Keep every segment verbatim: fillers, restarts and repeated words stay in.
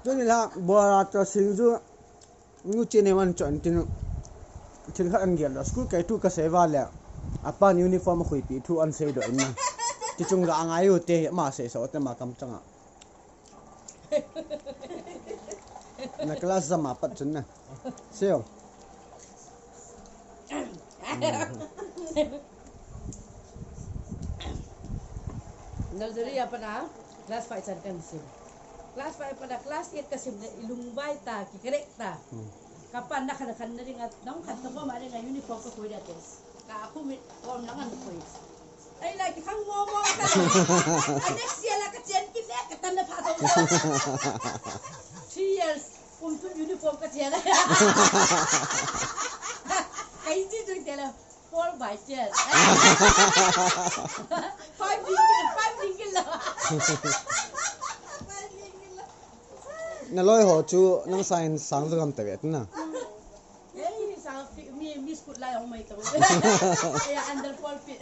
Tuni la bora to singju nu chine man chon tin thil khat an gel lo. School kai tu ka sei va le. Apan uniform khuipi thu an sei do in na. Ti chung ga ngai u te ma sei so te ma kam changa. Na class zama pat chun na. Seo. Nursery a pat a class five chan kan sim. Class five a pat a class eight ka sim le ilung vai ta ki correct ta. Hmm. Ka pan na khan khan na ring a nong khan to ma ring a uniform ka koi da te. Ka khu mi kom na ngan koi. Ai la ki khang mo mo ka. A next year la ka chen ki le ka tan na pha to. Three years kum tu uniform ka chen la. Kai ji tu te la. Four by ten. Five ringgit, five ringgit lo. Na loi ho chu nang sign sang zagam ta vet na. Ei, sang fi-, mi, mi school lai hong mai tong. Ei, under four feet.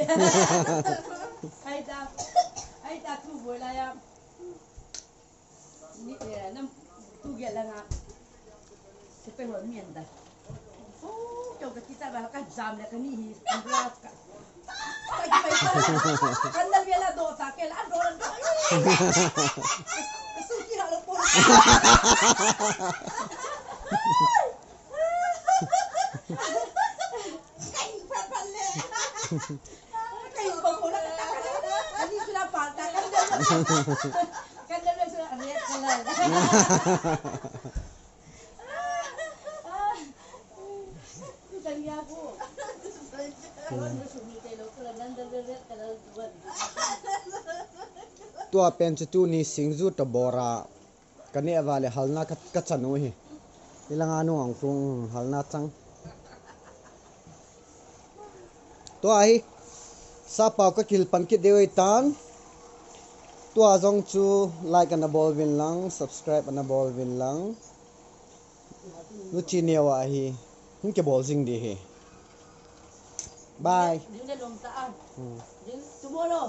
Ai ta, ai ta tu boi lai ya. Ni, eh, nam tu gel la nga. Sepai ho mi anda. Oh, kyo ka kita ba ka jam le ka ni hi. Ka, ka, ka, ka, ka, kandal gel la do ta ke la do la do. Ka su ki ha lo po. Kai phat phat le. Kai ko ko la ka ta ka. Ani sura pa ta ka. Kan da sura red color. Kan ya ko. Kan da sura ni te lo ko la nan da red color tu. Tua pen chu tuni singju to bora. Ka neh va le halna ka, ka chan u hi. Ilanga nu ang kung halna chang. Tua hi. Sapau ka kil pan kit deu tan. Tua jong chu like ana bol vin lang, subscribe ana bol vin lang. Nu chi neo a hi. Hung ke bol jing di hi. Bye. Ding de lom ta a. Hmm. Ding tomorrow.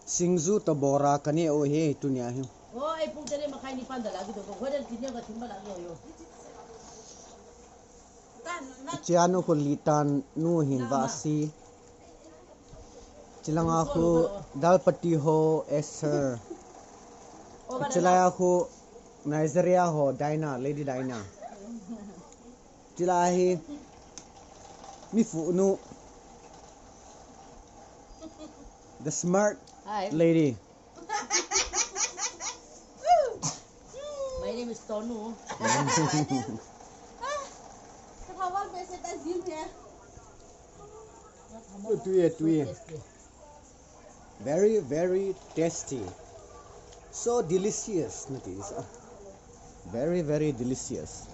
Singju to bora ka neh u hi tunia hi. Chia nu khu Litan nu hin va si. Chilanga khu Dalpati ho Esther. Chilaya khu Nigeria ho Diana, Lady Diana. Chila hi mi fu nu. The smart Hi. Lady. My name is Tonu. Tuye, tuye. Very, very tasty. So delicious, not easy. Very, very delicious.